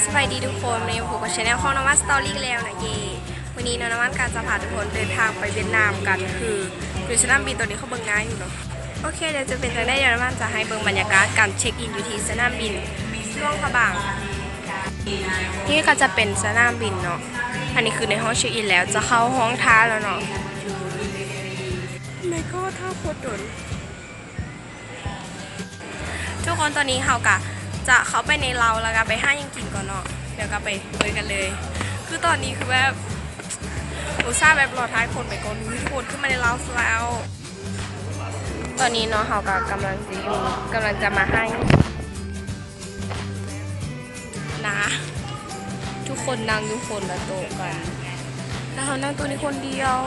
ສະບາຍດີທຸກຄົນ, ມາພົບກັບ channel ຂອງນ້ຳຫວານ Story ແລ້ວນະເຢ. ມື້ນີ້ເນາະ ນ້ຳຫວານກະຈະພາທຸກຄົນເດີນທາງໄປຫວຽດນາມກັນ ຄືຢູ່ສະໜາມບິນ. ຕອນນີ້ເຂົາເບິ່ງໜ້າຢູ່ເນາະ. ໂອເຄ ດຽວຈະເປັນຈັ່ງໃດ ດຽວນ້ຳຫວານຈະໃຫ້ເບິ່ງບັນຍາກາດການເຊັກອິນຢູ່ທີ່ສະໜາມບິນຫຼວງພະບາງ. ນີ້ກະຈະເປັນສະໜາມບິນເນາະ. ອັນນີ້ຄືໃນຫ້ອງເຊັກອິນແລ້ວ, ຈະເຂົ້າຫ້ອງທ່າແລ້ວເນາະ. ແມ່ນກໍຖ້າໂຄດດົນ. ທຸກຄົນ ຕອນນີ້ເຮົາກະຈະເຂົ້າໄປໃນເລົ້າ ແລ້ວກະໄປຫາຫຍັງກິນກ່ອນເນາະ. ດຽວກະໄປເບິ່ງກັນເລີຍ. ຄືຕອນນີ້ຄືແບບອຸດສ່າແບບລໍຖ້າຄົນໄປກ່ອນ, ມີຄົນຂຶ້ນມາໃນເລົ້າແລ້ວ. ຕອນນີ້ເນາະ ເຮົາກະກຳລັງຈະຢູ່ ກຳລັງຈະມາຫາຫຍັງກິນນະ. ທຸກຄົນນັ່ງຢູ່ຄົນລະໂຕະກັນ ແລ້ວເຮົານັ່ງໂຕະນີ້ຄົນດຽວ.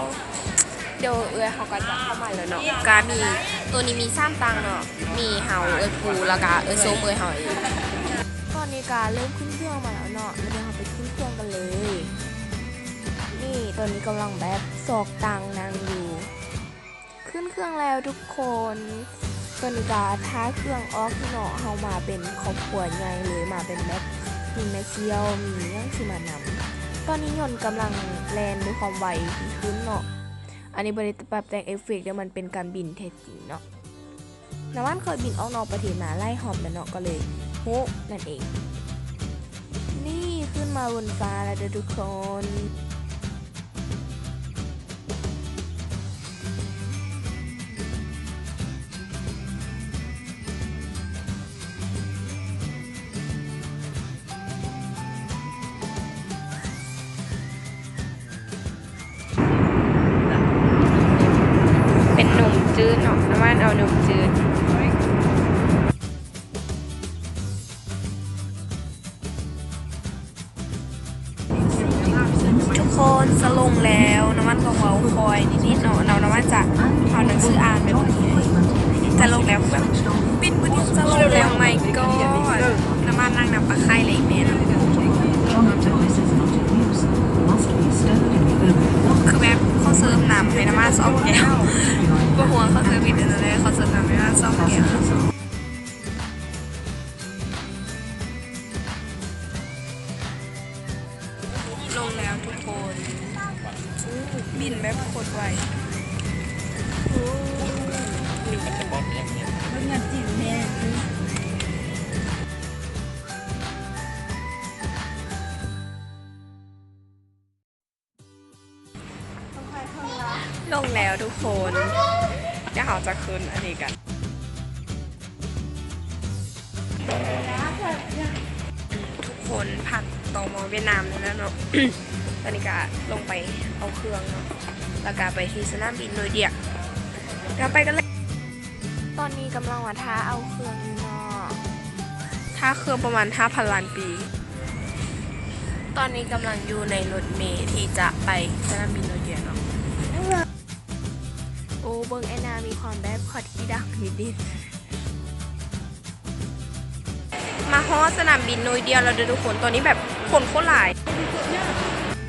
ດຽວເອື້ອຍເຮົາກະຈະເຂົ້າມາແລ້ວເນາະ. ກະມີ ໂຕະນີ້ມີສາມຕັ່ງເນາະ, ມີເຮົາ ເອື້ອຍປູ ແລ້ວກະເອື້ອຍສົ້ມ ເອື້ອຍເຮົາເອງ. ຕອນນີ້ກະເລີ່ມຂຶ້ນເຄື່ອງມາແລ້ວເນາະ, ແລ້ວດຽວເຮົາໄປຂຶ້ນເຄື່ອງກັນເລີຍ. ນີ້ ຕອນນີ້ກຳລັງແບບຊອກຕັ່ງນັ່ງຢູ່. ຂຶ້ນເຄື່ອງແລ້ວທຸກຄົນ. ຕອນນີ້ກະຖ້າເຄື່ອງອອກເນາະ, ເຮົາມາເປັນຄອບຄົວໃຫຍ່ເລີຍ, ມາເປັນແບບມີແມ່ສ່ຽວ ມີຫຍັງຊິມານຳ. ຕອນນີ້ຍົນກຳລັງແລ່ນດ້ວຍຄວາມໄວທີ່ຂຶ້ນເນາະ. ອັນນີ້ບໍ່ໄດ້ປັບແຕ່ງເອຟເຟັກເດີ, ມັນເປັນການບິນແທ້ຈິງເນາະ. ນ້ຳຫວານເຄີຍບິນອອກນອກປະເທດມາຫຼາຍຮອບແລ້ວເນາະ, ກໍເລີຍຮູ້ນັ້ນເອງ. ນີ້ຂຶ້ນມາບົນຟ້າແລ້ວເດີທຸກຄົນ. ເປັນນົມຈືດເນາະ, ນ້ຳຫວານເອົານົມຈືດ. ທຸກຄົນ ຈະລົງແລ້ວ, ນ້ຳຫວານຕ້ອງເວົ້າຄ່ອຍນິດໆເນາະ, ແລ້ວນ້ຳຫວານຈະເອົາໜັງສືອ່ານໄປເບິ່ງ. ຈະລົງແລ້ວ, ແບບ ປິ່ນບໍ່ທັນຈະລົງແລ້ວ. My god ນ້ຳຫວານນັ່ງນຳປາໄຂ່ເລີຍແມ່ນ ຄືແບບເຂົາເສີບນ້ຳໃຫ້ນ້ຳຫວານສອງແກ້ວ. ບໍ່ຮູ້ວ່າເຂົາເສີບອີ່ຫຍັງແດ່, ເຂົາເສີບນ້ຳໃຫ້ນ້ຳຫວານສອງແກ້ວ. ລົງແລ້ວທຸກຄົນ. ບິນແບບໂຄດໄວ. ເບິ່ງງານຈີນແຮງ. ລົງແລ້ວທຸກຄົນ, ດຽວເຮົາຈະຂຶ້ນອັນນີ້ກັນ. ທຸກຄົນ ຜ່ານ ຕມ ຫວຽດນາມແລ້ວເນາະ. ຕອນນີ້ກະລົງໄປເອົາເຄື່ອງເນາະ, ແລ້ວກະໄປທີ່ສະໜາມບິນໜ່ວຍດຽວ. ດຽວໄປກັນເລີຍ. ຕອນນີ້ກຳລັງວ່າຖ້າເອົາເຄື່ອງຢູ່ເນາະ, ຖ້າເຄື່ອງປະມານຫ້າພັນລ້ານປີ. ຕອນນີ້ກຳລັງຢູ່ໃນລົດເມທີ່ຈະໄປສະໜາມບິນໜ່ວຍດຽວເນາະ. ໂອ້ ເບິ່ງແອນນາມີຄວາມແບບຄອດຂີ້ດັງນິດໆ. ມາຮອດສະໜາມບິນໜ່ວຍດຽວແລ້ວເດີທຸກຄົນ. ຕອນນີ້ແບບຄົນໂຄດຫຼາຍ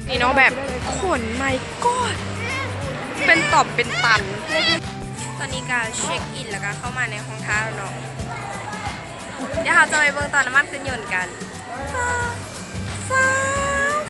ນີ້ເນາະ, ແບບຄົນ my god ເປັນຕອບເປັນຕັນ. ຕອນນີ້ກະເຊັກອິນ ແລ້ວກະເຂົ້າມາໃນຫ້ອງທ່າແລ້ວເນາະ. ດຽວເຮົາຈະໄປເບິ່ງຕອນນ້ຳມັນຂຶ້ນຍົນກັນ.